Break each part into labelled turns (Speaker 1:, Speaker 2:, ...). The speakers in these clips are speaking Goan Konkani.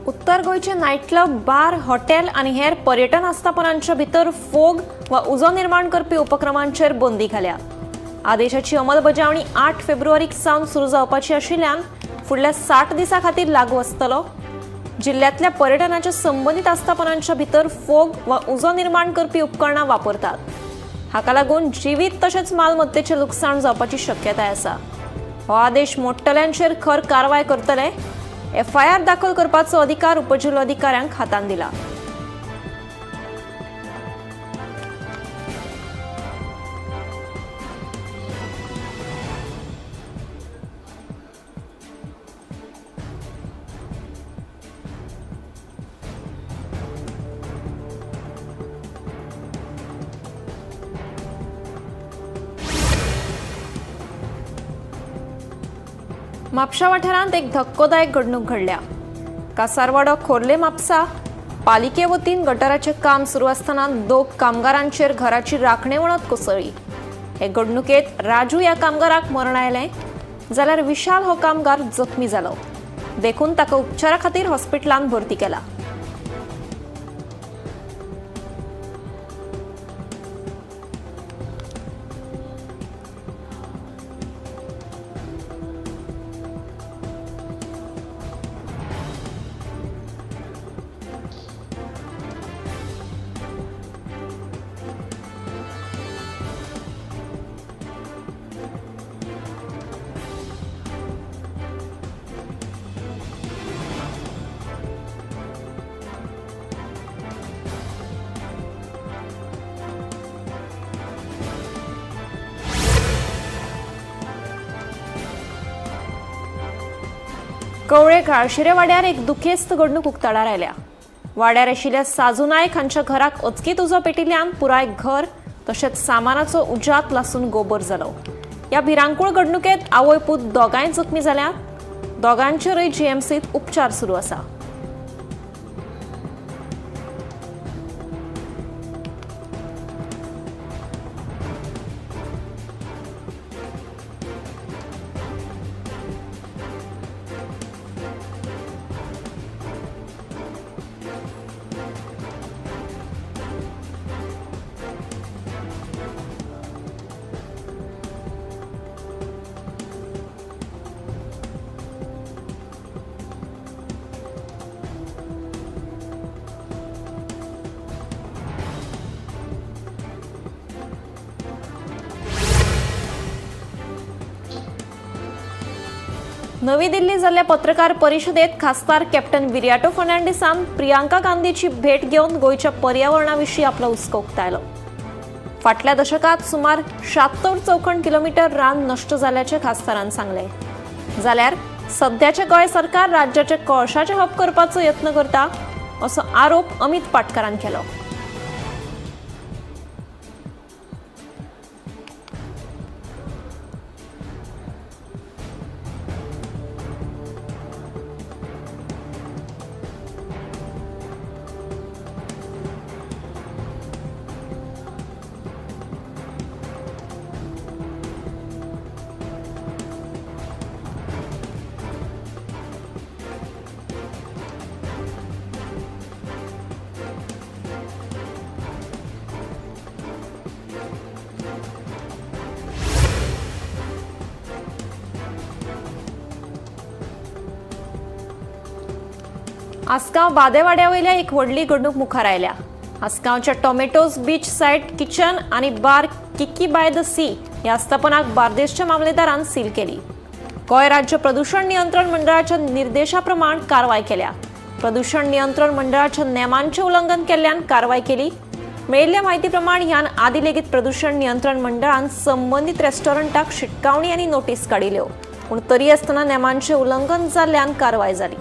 Speaker 1: उत्तर गोंयचे नायटक्लब, बार, हॉटेल आनी हेर पर्यटन आस्थापनांच्या भितर फोग वा उजो निर्माण करपी उपक्रमांचेर बंदी घाल्या. आदेशाची अंमलबजावणी 8 फेब्रुवारीक सावन सुरू जावपाची आशिल्ल्यान फुडल्या 60 दिसां खातीर लागू आसतलो. जिल्ल्यांतल्या पर्यटनाच्या संबंदीत आस्थापनांच्या भितर फोग वा उजो निर्माण करपी उपकरणां वापरतात. हाका लागून जिवीत तशेंच मालमत्तेचें लुकसाण जावपाची शक्यताय आसा. हो आदेश मोडटल्यांचेर खर कारवाय करतले. एफआयआर दाखल करपाचो अधिकार उपजिल्लोधिकाऱ्यांक हातांत दिला. म्हापशा वाठारांत एक धक्कोदायक घडणूक घडल्या. कासारवाडो खोर्ले म्हापसा पालिके वतीन गटाराचें काम सुरू आसतना 2 कामगारांचेर घराची राखणे वणत कोसळ्ळी. हे घडणुकेंत राजू ह्या कामगाराक मरण आयलें जाल्यार विशाल हो कामगार जखमी जालो. देखून ताका उपचारा खातीर हॉस्पिटलांत भरती केला. कवळे काळशिरे वाड्यार एक दुखेस्त घडणूक उक्ताडार आयल्या. वाड्यार आशिल्ल्या साजू नायक हांच्या घराक अचकीत उजो पेटिल्ल्यान पुराय घर तशेंच सामानाचो उज्यांत लासून गोबर जालो. ह्या भिरांकूळ घडणुकेंत आवय पूत दोगांय जखमी जाल्यात. दोगांचेरूय जीएमसीत उपचार सुरू आसा. नवी दिल्ली जाल्ल्या पत्रकार परिशदेत खासदार कॅप्टन विरियाटो फर्नांडीसान प्रियांका गांधीची भेट घेवन गोंयच्या पर्यावरणा विशीं आपलो हुस्को उक्तायलो. फाटल्या दशकात सुमार 76 चौखण किलोमीटर रान नश्ट जाल्याचें खासदारान सांगलें. जाल्यार सद्याचें गोंय सरकार राज्याचे कोळशाचें हब करपाचो यत्न करता असो आरोप अमित पाटकारान केलो. आसगांव बादेवाड्यावयल्या एक व्हडली घडणूक मुखार आयल्या. आसगांवच्या टोमॅटोज बीच सायड किचन आनी bar Kiki by the sea ह्या आस्थापनाक बार्देसच्या मामलेदारान सील केली. गोंय राज्य प्रदूषण नियंत्रण मंडळाच्या निर्देशा प्रमाण कारवाय केल्या. प्रदूषण नियंत्रण मंडळाच्या नेमांचें उल्लंघन केल्ल्यान कारवाय केली. मेळिल्ल्या म्हायती प्रमाण ह्यान आदी लेगीत प्रदूषण नियंत्रण मंडळान संबंदीत रेस्टॉरंटाक शिटकावणी आनी नोटीस काडिल्ल्यो, पूण तरी आसतना नेमांचें उल्लंघन जाल्ल्यान कारवाय जाली.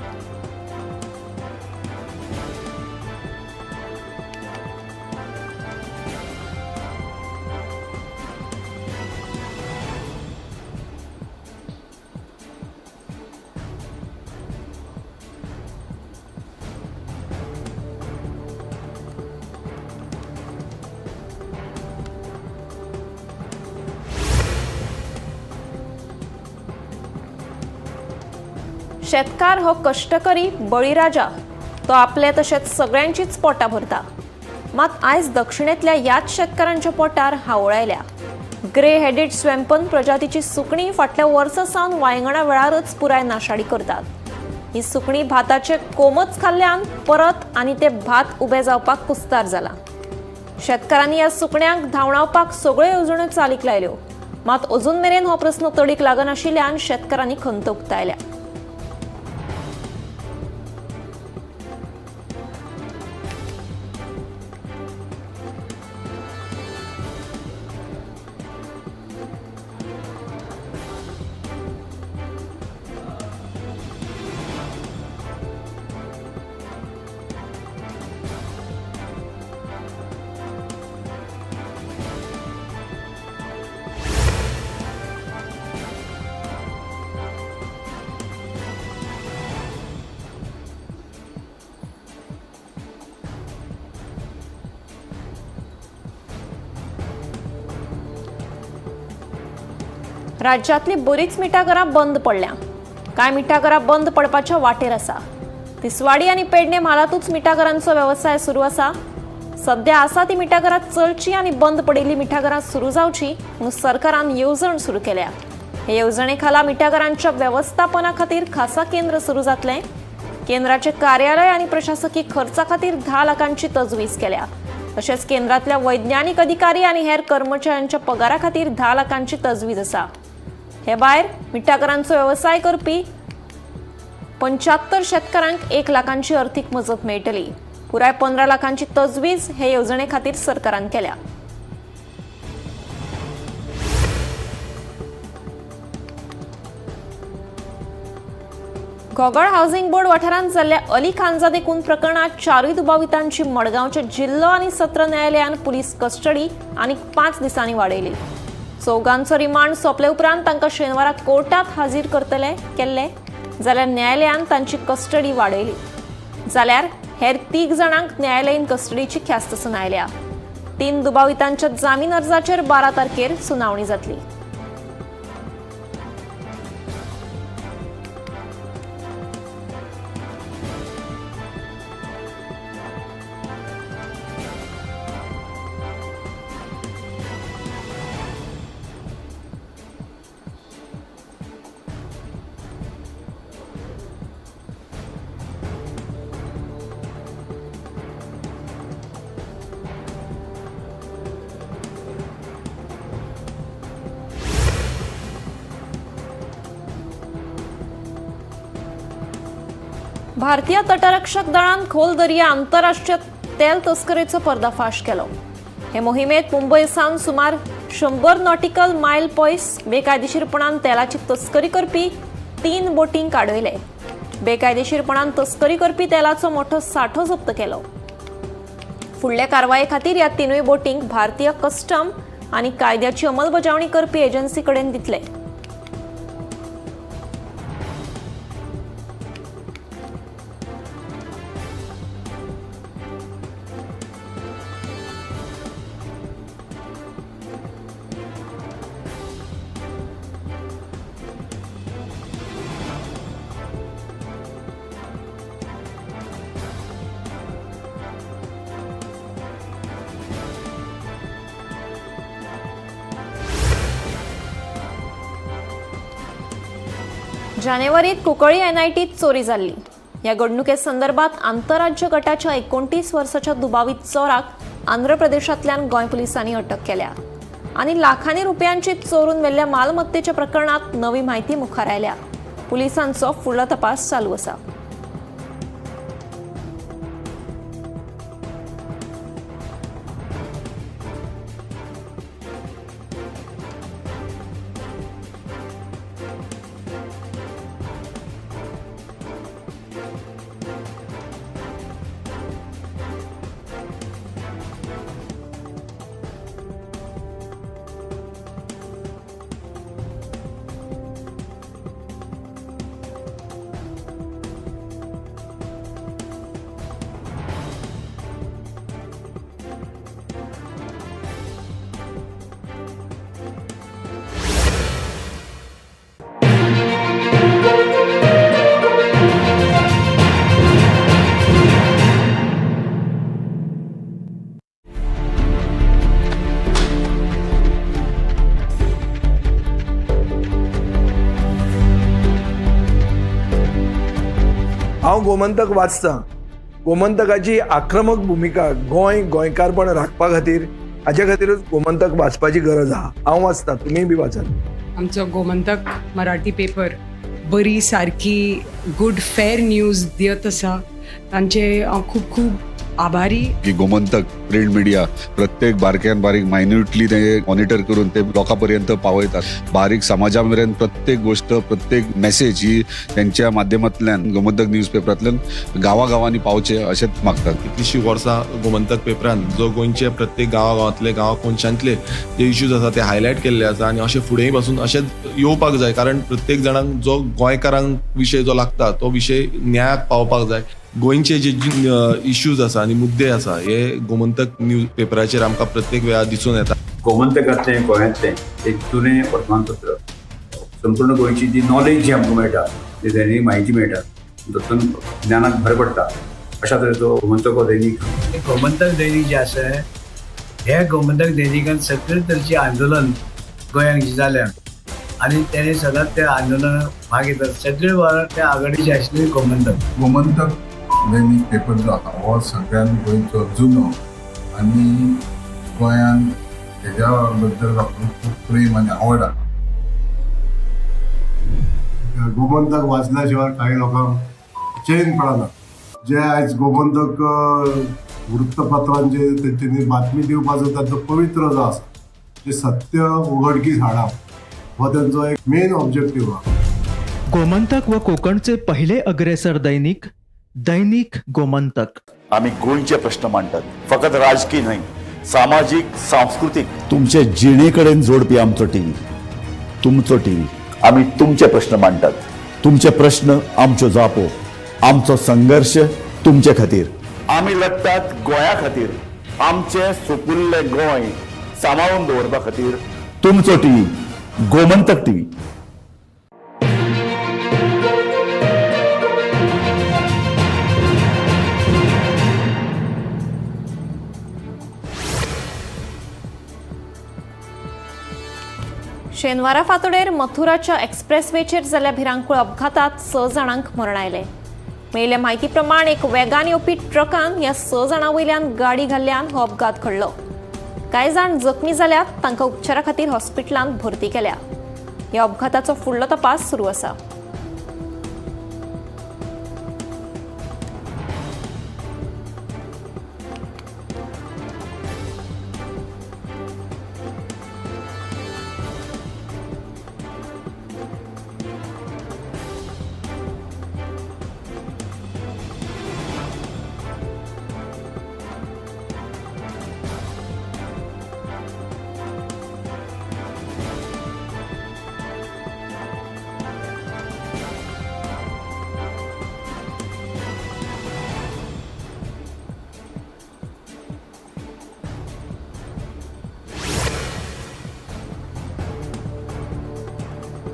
Speaker 1: शेतकार हो कश्टकरी बळीराजा तो आपले तशेंच सगळ्यांचीच पोटां भरता. मात आयज दक्षिणेंतल्या ह्याच शेतकारांच्या पोटार हावळ आयल्या. ग्रे हेडेड स्वॅम्पन प्रजातीची सुकणीं फाटल्या वर्सा सावन वायंगणा वेळारच पुराय नाशाडी करतात. ही सुकणीं भाताचे कोमच खाल्ल्यान परत आनी ते भात उबे जावपाक कुस्तार जाला. शेतकारांनी ह्या सुकण्यांक धांवडावपाक सगळ्यो येवजण्यो चालीक लायल्यो, मात अजून मेरेन हो प्रस्न तडीक लागनाशिल्ल्यान शेतकारांनी खंत उक्तायल्या. राज्यांतली बरीच मिठागरां बंद पडल्या. कांय मिठागरां बंद पडपाच्या वाटेर आसा. तिसवाडी आनी पेडणे म्हालांतूच मिठागरांचो वेवसाय सुरू आसा. सध्या आसा ती मिठागरां चलची आनी बंद पडिल्ली मिठागरां सुरू जावची म्हणून सरकारान येवजण सुरू केल्या. हे येवजणे खाला मिठागरांच्या वेवस्थापना खातीर खासा केंद्र सुरू जातलें. केंद्राचे कार्यालय आनी प्रशासकी खर्चा खातीर 10 लाखांची तजवीज केल्या. तशेंच केंद्रांतल्या वैज्ञानिक अधिकारी आनी हेर कर्मचाऱ्यांच्या पगारा खातीर 10 लाखांची तजवीज आसा. हे भायर मिठागरांचो वेवसाय करपी 75 शेतकारांक 1 लाखांची अर्थीक मजत मेळटली. पुराय 15 लाखांची तजवीज हे येवजणे खातीर सरकारान केल्या. घोगळ हावसिंग बोर्ड वाठारांत जाल्ल्या अली खानजादे खून प्रकरणांत 4 दुबावितांची मडगांवच्या जिल्लो आनी सत्र न्यायालयान पुलीस कस्टडी आनी 5 दिसांनी वाडयली. चौगांचो रिमांड सोंपले उपरांत तांकां शेनवारा कोर्टात हाजीर करतले केल्ले, जाल्यार न्यायालयान तांची कस्टडी वाडयली. जाल्यार हेर 3 जाणांक न्यायालयीन कस्टडीची ख्यास्त सुनायल्या. 3 दुबावितांच्या जामीन अर्जाचेर 12 तारखेर सुनावणी जातली. भारतीय तटरक्षक दळान खोल दर्या आंतरराष्ट्रीय तेल तस्करीचो पर्दाफाश केलो. हे मोहिमेत मुंबय सावन सुमार 100 नॉटिकल मायल पयस बेकायदेशीरपणान तेलाची तस्करी करपी 3 बोटींक आडयले. बेकायदेशीरपणान तस्करी करपी तेलाचो मोठो सांठो जप्त केलो. फुडल्या कारवाये खातीर ह्या 3 बोटींक भारतीय कस्टम आनी कायद्याची अंमलबजावणी करपी एजन्सी कडेन दितले. जानेवारीत कुंकळी एनआयटीत चोरी जाल्ली. ह्या घडणुके संदर्भात आंतरराज्य गटाच्या 29 वर्साच्या दुबावीत चोराक आंध्र प्रदेशांतल्यान गोंय पुलिसांनी अटक केल्या आनी लाखांनी रुपयांची चोरून व्हेल्ल्या मालमत्तेच्या प्रकरणात नवी म्हायती मुखार आयल्या. पुलिसांचो फुडलो तपास चालू आसा.
Speaker 2: हांव गोमंतक वाचतां. गोमंतकाची आक्रमक भुमिका गोंय गोंयकारपण राखपा खातीर, हाजे खातीरूच गोमंतक वाचपाची गरज आहा. हांव वाचतां, तुमीय बी वाचात.
Speaker 3: आमचो गोमंतक मराठी पेपर बरी सारकी गुड फेर न्यूज दियत आसा, तांचे हांव खूब खूब आभारी.
Speaker 4: की गोमंतक प्रिंट मिडिया प्रत्येक बारक्यान बारीक मायन्युटली ते मॉनिटर करून ते लोकां पर्यंत पावयतात. बारीक समाजा मेरेन प्रत्येक गोष्ट, प्रत्येक मेसेज ही त्यांच्या माध्यमांतल्यान गोमंतक न्यूज पेपरांतल्यान गांवागांवांनी पावचे अशेंच मागतात.
Speaker 5: कितलीशीं वर्सां गोमंतक पेपरान जो गोंयचे प्रत्येक गांवागांवांतले, गांवा कोनशांतले जे इश्यूज आसा ते हायलायट केल्ले आसा आनी अशें फुडेंय पासून अशेंच येवपाक जाय, कारण प्रत्येक जाणांक जो गोंयकारांक विशय जो लागता तो विशय न्यायाक पावपाक जाय. गोंयचे जे इश्यूज आसा आनी मुद्दे आसा हे गोमंतक न्यूज पेपराचेर आमकां प्रत्येक वेळार दिसून येता.
Speaker 6: गोमंतकांतलें गोंयांतलें एक जुनें वर्तमानपत्र, संपूर्ण गोंयची जी नॉलेज जी आमकां मेळटा, जी दैनीक म्हायती मेळटा, तातूंत ज्ञानाक भर पडटा. अशा तरेचो गोमंतक हो दैनीक.
Speaker 7: गोमंतक दैनीक जें आसा, हे गोमंतक दैनिकान सगळे तरेचें आंदोलन गोंयांत जें जाल्या आनी तेणे सदांच त्या आंदोलनात भाग घेतात. सगळे वेळार त्या आघाडीचे आशिल्ले गोमंतक.
Speaker 8: गोमंतक दैनीक पेपर जो आसा हो सगळ्यान गोंयचो जुनो आनी गोंयान हेज्या बद्दल लोकांक खूब प्रेम आनी आवड आसा.
Speaker 9: गोमंतक वाचल्या शिवाय काही लोकांक चैन पडना. जे आयज गोमंतक वृत्तपत्रांचे तेंच्यांनी बातमी दिवपाचो तांचो पवित्र जो आसा, जे सत्य उघडकीस हाडप हो तेंचो एक मेन ऑब्जेक्टीव आहा.
Speaker 10: गोमंतक व कोकणचे पहिले अग्रेसर दैनिक, दैनिक गोमंतक.
Speaker 11: आमी गोंयचे प्रश्न मांडटात, फकत राजकीय न्हय, सामाजीक, सांस्कृतीक, तुमचे जिणे कडेन जोडपी आमचो टीव्ही, तुमचो टीव्ही. आमी तुमचे प्रश्न मांडटात, तुमचे प्रश्न आमच्यो जापो, आमचो संघर्श तुमचे खातीर. आमी लडटात गोंया खातीर, आमचें सुपुल्लें गोंय सांबाळून दवरपा खातीर. तुमचो टीव्ही, गोमंतक टीव्ही.
Speaker 1: शेनवारा फांतोडेर मथुराच्या एक्सप्रेसवेचेर जाल्ल्या भिरांकूळ अपघातात 6 जाणांक मरण आयलें. मेळिल्ले म्हायती प्रमाण एक वेगान येवपी ट्रकान ह्या 6 जाणां वयल्यान गाडी घाल्ल्यान हो अपघात घडलो. कांय जाण जखमी जाल्यात, तांकां उपचारा खातीर हॉस्पिटलांत भरती केल्या. ह्या अपघाताचो फुडलो तपास सुरू आसा.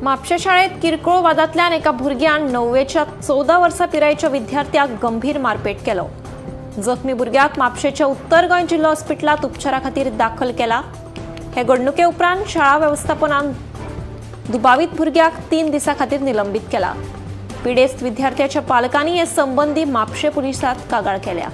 Speaker 1: म्हापशें शाळेंत किरकोळ वादांतल्यान एका भुरग्यान 9वेच्या 14 वर्सां पिरायेच्या विद्यार्थ्याक गंभीर मारपेट केलो. जखमी भुरग्याक म्हापशेंच्या उत्तर गोंय जिल्लो हॉस्पिटलांत उपचारा खातीर दाखल केला. हे घडणुके उपरांत शाळा वेवस्थापनान दुबावीत भुरग्याक 3 दिसां खातीर निलंबीत केला. पिडेस्त विद्यार्थ्याच्या पालकांनी हे संबंदी म्हापशें पुलिसांत कागाळ केल्या.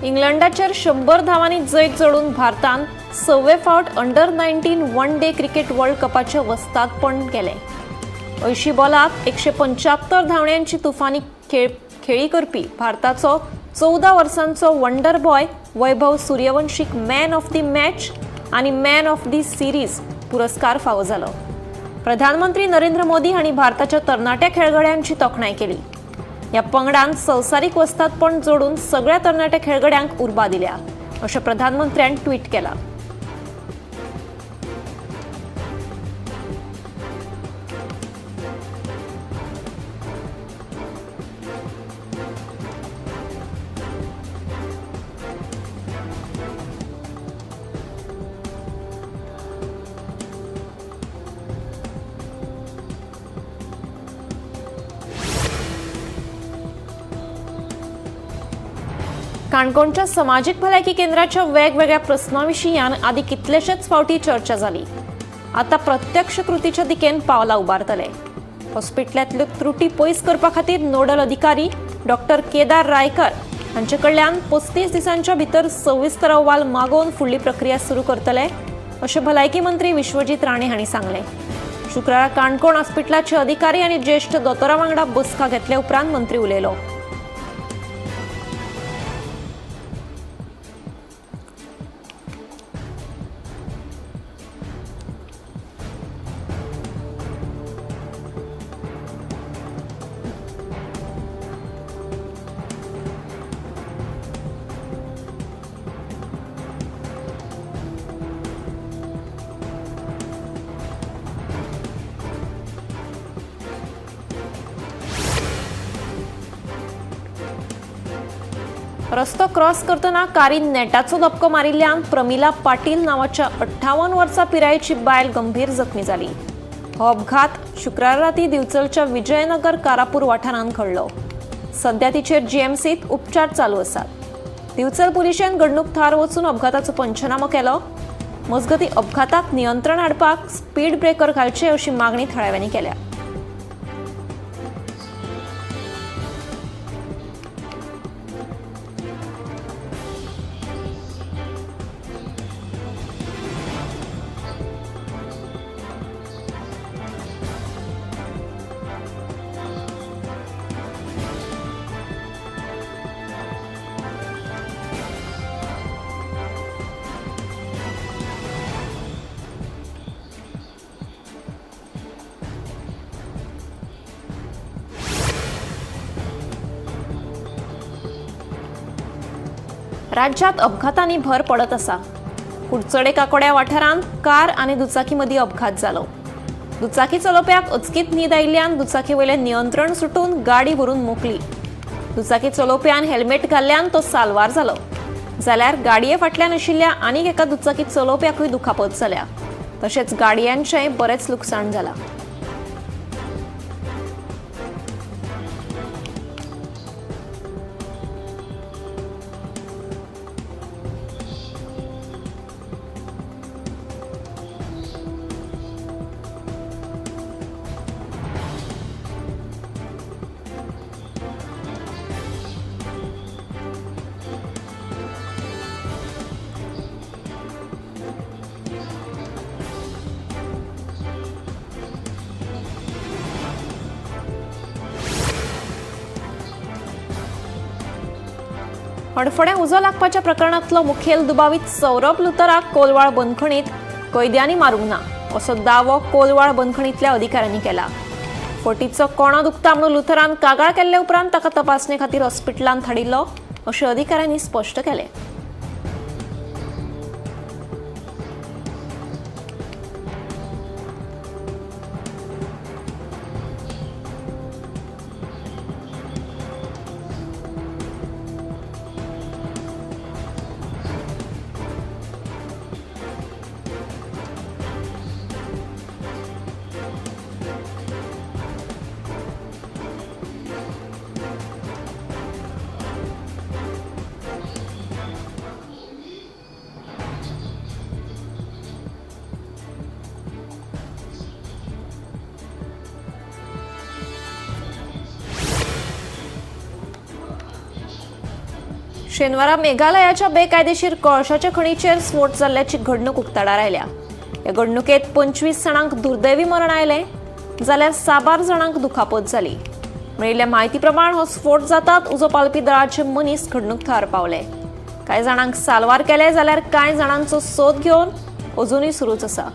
Speaker 1: इंग्लंडाचेर 100 धांवांनी जैत जोडून भारतान 6वे फावट under 19 one day cricket world कपाचें वस्तादपण केलें. 80 बॉलात 175 धांवड्यांची तुफानी खेळी करपी भारताचो 14 वर्सांचो वंडर बॉय वैभव सूर्यवंशीक मॅन ऑफ the match आनी मॅन ऑफ the series पुरस्कार फावो जालो. प्रधानमंत्री नरेंद्र मोदी हांणी भारताच्या तरणाट्या खेळगड्यांची तोखणाय केली. ह्या पंगडान संवसारीक वस्तादपण जोडून सगळ्या तरणाट्या खेळगड्यांक उर्बा दिल्या अशें प्रधानमंत्र्यान ट्वीट केलां. काणकोणच्या समाजीक भलायकी केंद्राच्या वेगवेगळ्या प्रस्नां विशीं ह्यान आदी कितलेशेच फावटी चर्चा जाली. आतां प्रत्यक्ष कृतीच्या दिकेन पावलां उबारतले. हॉस्पिटलांतल्यो त्रुटी पयस करपा खातीर नोडल अधिकारी डॉक्टर केदार रायकर हांचे कडल्यान 35 दिसांच्या भितर सविस्तर अहवाल मागोवन फुडली प्रक्रिया सुरू करतले अशें भलायकी मंत्री विश्वजीत राणे हांणी सांगलें. शुक्रारा काणकोण हॉस्पिटलाचे अधिकारी आनी ज्येश्ठ दोतोरां वांगडा बसका घेतले उपरांत मंत्री उलयलो. रस्तो क्रॉस करतना कारीन नेटाचो धपको मारिल्ल्यान प्रमिला पाटील नावाच्या 58 वर्सां पिरायेची बायल गंभीर जखमी जाली. हो अपघात शुक्रारा राती दिवचलच्या विजयनगर कारापूर वाठारांत घडलो. सध्या तिचेर जीएमसीत उपचार चालू आसात. दिवचल पुलिशेन घडणूक थळार वचून अपघाताचो पंचनामो केलो. मजगतीं अपघाताक नियंत्रण हाडपाक स्पीड ब्रेकर घालचे अशी मागणी थळाव्यांनी केल्या. राज्यात अपघातांनी भर पडत आसा. कुडचडे काकोड्या वाठारांत कार आनी दुचाकी मदीं अपघात जालो. दुचाकी चलोवप्याक अचकीत न्हीद आयिल्ल्यान दुचाकी वयलें नियंत्रण सुटून गाडी व्हरून मोकली. दुचाकी चलोवप्यान हेल्मेट घाल्ल्यान तो साल्वार जालो. जाल्यार गाडये फाटल्यान आशिल्ल्या आनीक एका दुचाकी चलोवप्याकूय दुखापत जाल्या. तशेंच गाडयांचेंय बरेंच लुकसाण जालां. हडफडें उजो लागपाच्या प्रकरणांतलो मुखेल दुबावीत सौरभ लुथराक कोलवाळ बंदखणीत कैद्यांनी मारूंक ना असो दावो कोलवाळ बंदखणींतल्या अधिकाऱ्यांनी केला. फटीचो कोणो दुखता म्हणून लुथरान कागाळ केल्ले उपरांत ताका तपासणे खातीर हॉस्पिटलांत धाडिल्लो अशें अधिकाऱ्यांनी स्पश्ट केलें. शेनवारा मेघालयाच्या बेकायदेशीर कोळशाच्या खणीचेर स्फोट जाल्ल्याची घडणूक उक्ताडार आयल्या. ह्या घडणुकेत 25 जाणांक दुर्दैवी मरण आयलें जाल्यार साबार जाणांक दुखापत जाली. मेळिल्ल्या म्हायती प्रमाण हो स्फोट जातात उजो पालपी दळाचे मनीस घडणूक थळार पावले. कांय जाणांक साल्वार केले जाल्यार कांय जाणांचो सोद घेवन अजूनय सुरूच आसा.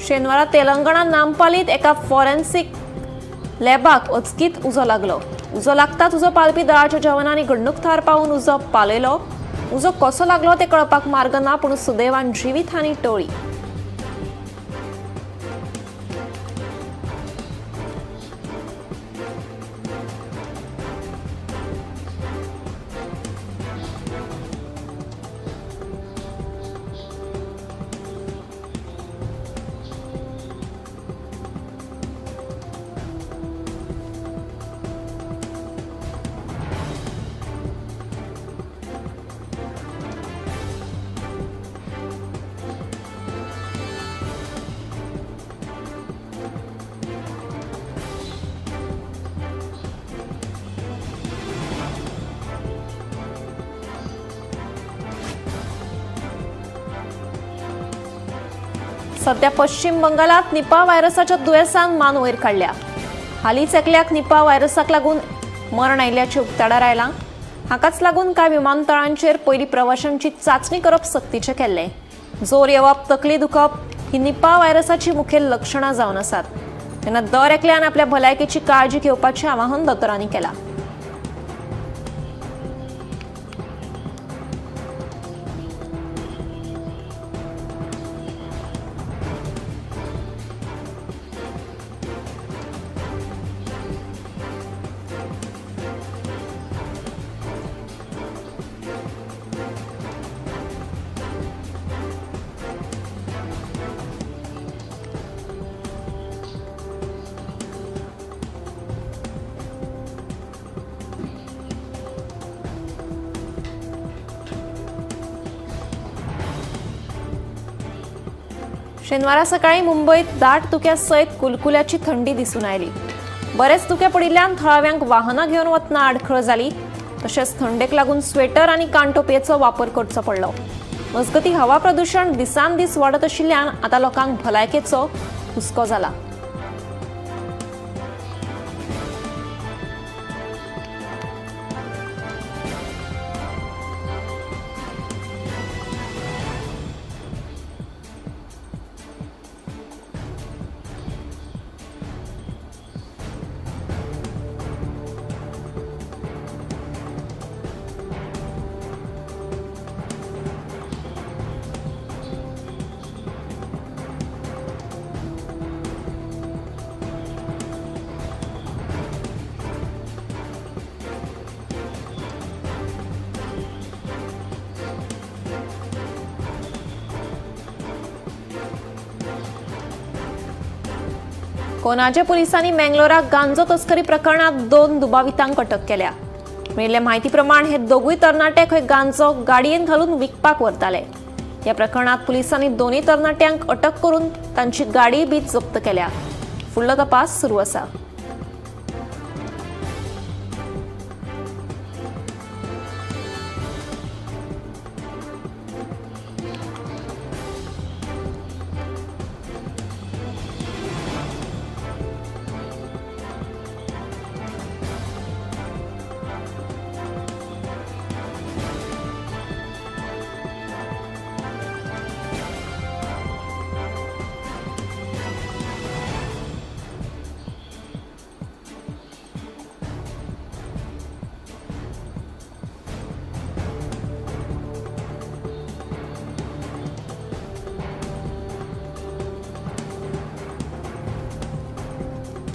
Speaker 1: शेनवारा तेलंगणा नामपालीत एका फॉरेन्सिक लॅबाक अचकीत उजो लागलो. उजो लागताच उजो पालपी दळाच्या जवानांनी घडणूक थळार पावून उजो पालयलो. उजो कसो लागलो ते कळपाक मार्ग ना, पूण सुदैवान जिवीत हानी टळ्ळी. सध्या पश्चिम बंगालात निपा व्हायरसाच्या दुयेंसान मान वयर काडल्या. हालींच एकल्याक निपा व्हायरसाक लागून मरण आयिल्ल्याचें उक्ताडार आयलां. हाकाच लागून कांय विमानतळांचेर पयलीं प्रवाशांची चांचणी करप सक्तीचें केल्लें. जोर येवप, तकली दुखप ही निपा व्हायरसाची मुखेल लक्षणां जावन आसात. तेन्ना दर एकल्यान आपल्या भलायकेची काळजी घेवपाचें आवाहन दोतोरांनी केलां. शेनवारा सकाळी मुंबईत दाट धुक्या सयत कुलकुल्याची थंडी दिसून आयली. बरेच धुके पडिल्ल्यान थळाव्यांक वाहनां घेवन वतना आडखळ जाली. तशेंच थंडेक लागून स्वेटर आनी कानटोपयेचो वापर करचो पडलो. मजगतीं हवा प्रदूशण दिसान दीस वाडत आशिल्ल्यान आतां लोकांक भलायकेचो हुस्को जाला. कोनाजे पोलिसांनी मेंगलोराक गांजो तस्करी प्रकरणात 2 दुबावितांक अटक केल्या. मेळिल्ले म्हायती प्रमाण हे दोगूय तरणाटे खंय गांजो गाडयेन घालून विकपाक व्हरताले. ह्या प्रकरणात पोलिसांनी दोनूय तरणाट्यांक अटक करून तांची गाडी बी जप्त केल्या. फुडलो तपास सुरू आसा.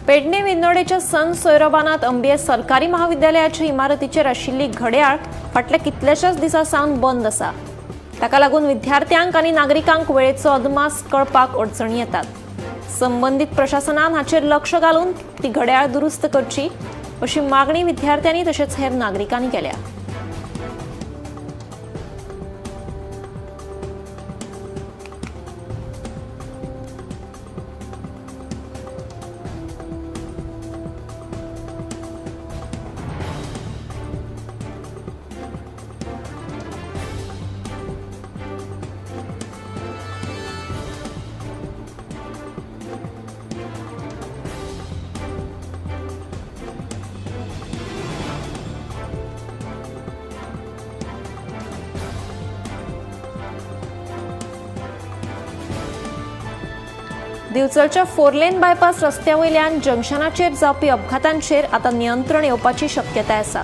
Speaker 1: पेडणे विन्नोडेच्या संत सोयरोबानात अंबिये सरकारी महाविद्यालयाच्या इमारतीचेर आशिल्ली घड्याळ फाटल्या कितल्याशाच दिसां सावन बंद आसा. ताका लागून विद्यार्थ्यांक आनी नागरिकांक वेळेचो अदमास कळपाक अडचणी येतात. संबंदीत प्रशासनान हाचेर लक्ष घालून ती घड्याळ दुरुस्त करची अशी मागणी विद्यार्थ्यांनी तशेंच हेर नागरिकांनी केल्या. दिवचलच्या फोरलेन बायपास रस्त्या वयल्यान जंक्शनाचेर जावपी अपघातांचेर आतां नियंत्रण येवपाची शक्यताय आसा.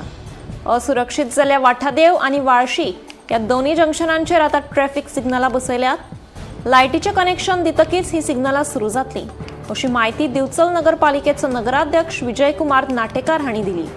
Speaker 1: असुरक्षीत जाल्ल्या वाठादेव आनी वाळशी ह्या दोनूय जंक्शनांचेर आतां ट्रॅफिक सिग्नलां बसयल्यात. लायटीचें कनेक्शन दितकीच ही सिग्नलां सुरू जातली अशी म्हायती दिवचल नगरपालिकेचो नगराध्यक्ष विजयकुमार नाटेकार हांणी दिली.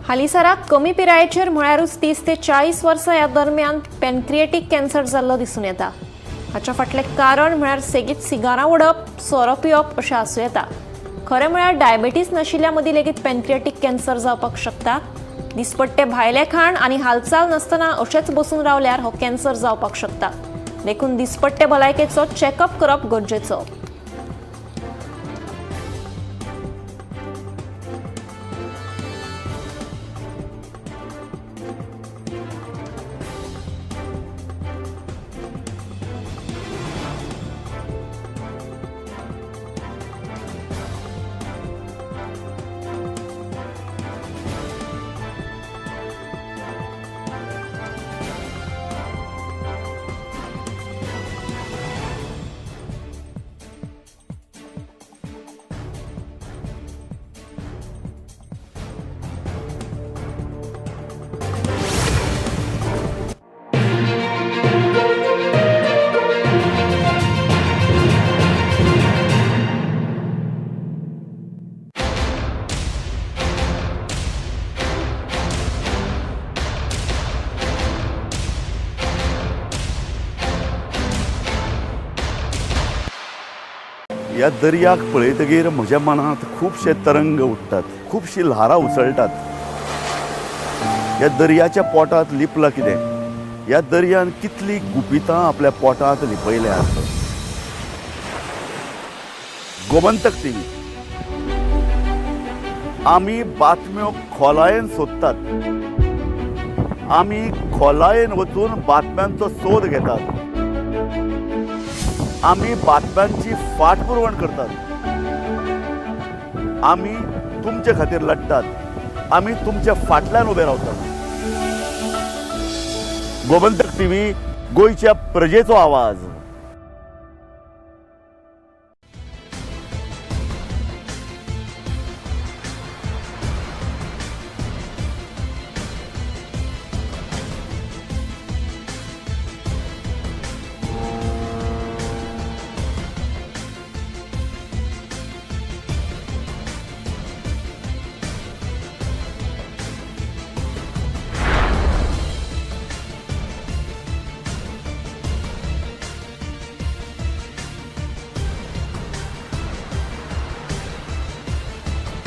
Speaker 1: हालींसराक कमी पिरायेचेर म्हळ्यारूच 30 ते 40 वर्सां ह्या दरम्यान पॅनक्रिएटीक कॅन्सर जाल्लो दिसून येता. हाच्या फाटलें कारण म्हळ्यार सेगीत सिगारां ओडप, सोरो पिवप अशें आसूं येता. खरें म्हळ्यार डायबेटीस नाशिल्ल्या मदीं लेगीत पॅनक्रिएटीक कॅन्सर जावपाक शकता. दिसपट्टे भायलें खाण आनी हालचाल नासतना अशेंच बसून रावल्यार हो कॅन्सर जावपाक शकता. देखून दिसपट्टे भलायकेचो चॅकअप करप गरजेचो.
Speaker 11: ह्या दर्याक पळयतगीर म्हज्या मनांत खुबशे तरंग उठ्ठात, खुबशीं ल्हारां उसळटात. ह्या दर्याच्या पोटांत लिपलां कितें? ह्या दर्यान कितलीं गुपितां आपल्या पोटांत लिपयल्यांत. गोमंतक टीव्ही, आमी बातम्यो खोलायेन सोदतात, आमी खोलायेन वचून बातम्यांचो सोद घेतात, आमी बातम्यांची फाटपुरवण करतात, आमी तुमचे खातीर लढटात, आमी तुमच्या फाटल्यान उबे रावतात. गोमंतक टीव्ही, गोंयच्या प्रजेचो आवाज.